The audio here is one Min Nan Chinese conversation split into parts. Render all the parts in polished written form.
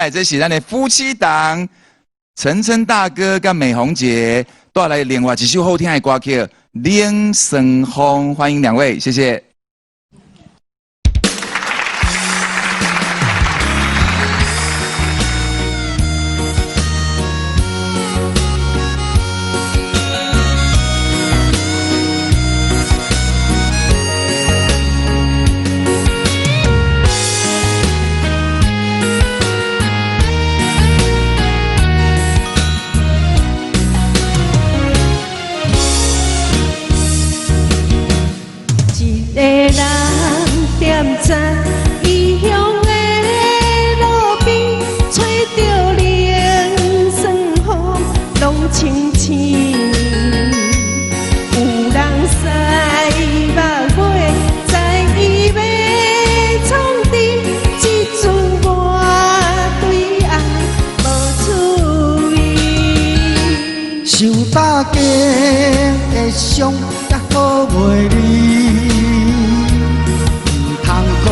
這是咱的夫妻檔，陳琛大哥佮美紅姐帶來另外一首好聽的歌曲《冷霜風》，歡迎兩位，謝謝。一個人踮在異鄉的路邊，吹著冷霜風，攏清醒。有人西目尾，知伊欲創治，這陣我對愛無趣味。受打擊的傷才好袂離，毋通閣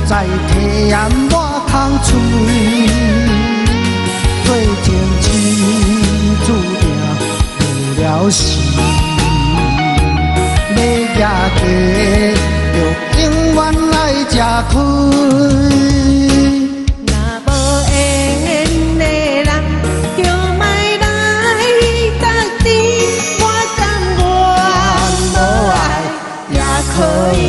再體驗抹空喙，做情痴注定無了時，欲行街就永遠愛食虧。若無緣的人，就莫來搭甜，我甘願無愛也可以。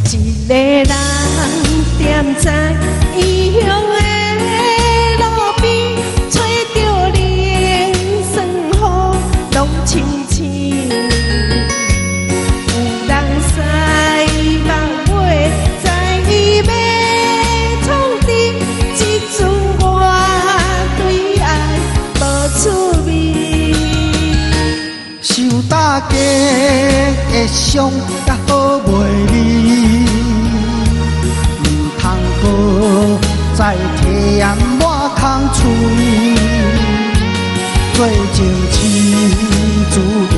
一個人踮在異鄉的路邊，吹著冷霜風，攏清醒。有人西目尾，知伊欲創治，這陣我對愛無趣味。受打擊的傷才好袂離，毋通閣再體驗抹空喙，做情痴注定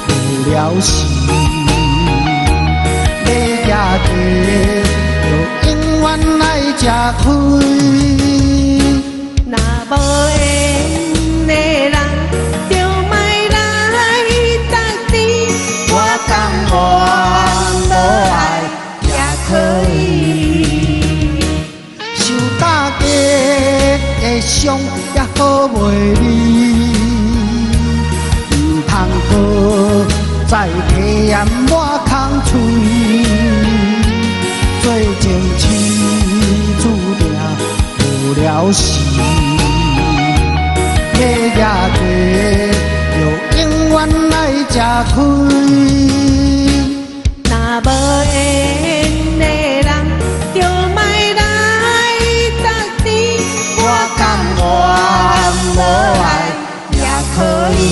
無了時，欲行街就永遠愛食虧。若無緣的人，就莫來搭甜，我甘願無愛也可以。受打擊的傷才好袂離，毋通閣再體驗抹空喙，做情痴注定無了時，欲行街就永遠愛食虧。若無緣的人，就莫來搭甜，我甘願無愛也可以。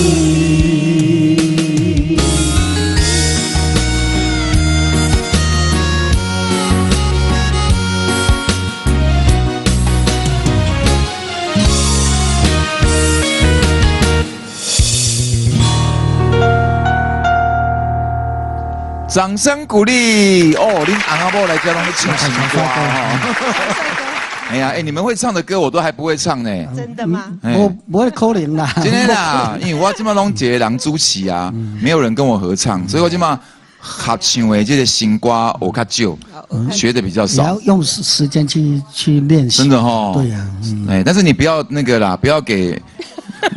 掌聲鼓勵哦！恁翁仔某來遮攏咧唱新歌吼。哎呀，哎，你們會唱的歌我都還不會唱呢。真的嗎？無無可能啦。真的啦，因為我這馬攏一個人主持啊，沒有人跟我合唱，所以我這馬合唱的這個新歌學較少，學的比較少。你要用時間去練習。真的齁。對呀。哎，但是你不要那個啦，不要給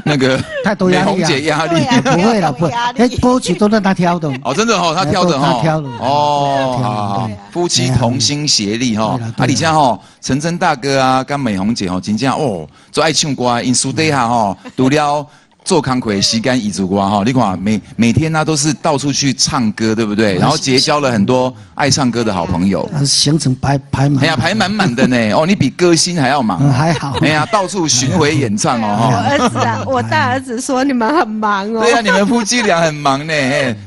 那個太多壓力。美紅姐壓力。不會啦，不會。哎，歌曲都是他挑的。哦，真的哦，他挑的哈。他挑的。哦，好好好，夫妻同心協力哈。啊，而且吼，陳琛大哥啊，佮美紅姐吼，真正哦，足愛唱歌，𪜶私底下吼，除了做工課的時間伊之外吼，你看每每天呢都是到處去唱歌，對不對？然後結交了很多愛唱歌的好朋友。行程排排滿。哎呀，排滿滿的呢。哦，你比歌星還要忙。還好。哎呀，到處巡迴演唱哦。我兒子啊，我大兒子說你們很忙哦。對啊，你們夫妻倆很忙呢，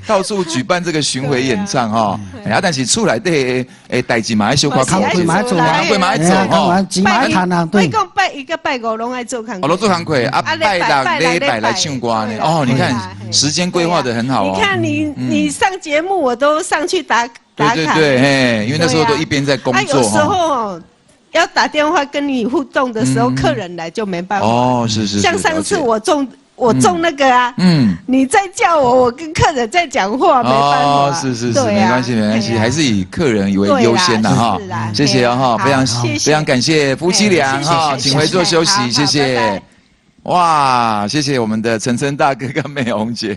到處舉辦這個巡迴演唱哈。哎呀，但是厝內底的代誌嘛愛小可工課嘛愛做，工課嘛愛做吼。錢嘛愛趁啊，對。講拜一個拜五攏愛做工課。哦，攏做工課啊，拜六禮拜來唱歌呢。哦，你看時間規劃得很好哦。你看你上節目我都上去打打卡。對對對，嘿，因為那時候都一邊在工作。有時候要打電話跟你互動的時候，客人來就沒辦法。哦，是是。像上次我中那個啊，你在叫我，我跟客人在講話，沒辦法。哦，是是是，沒關係沒關係，還是以客人為優先的哈。謝謝哦哈，非常非常感謝夫妻倆哈，請回座休息，謝謝。哇，謝謝我們的陳琛大哥跟美紅姐。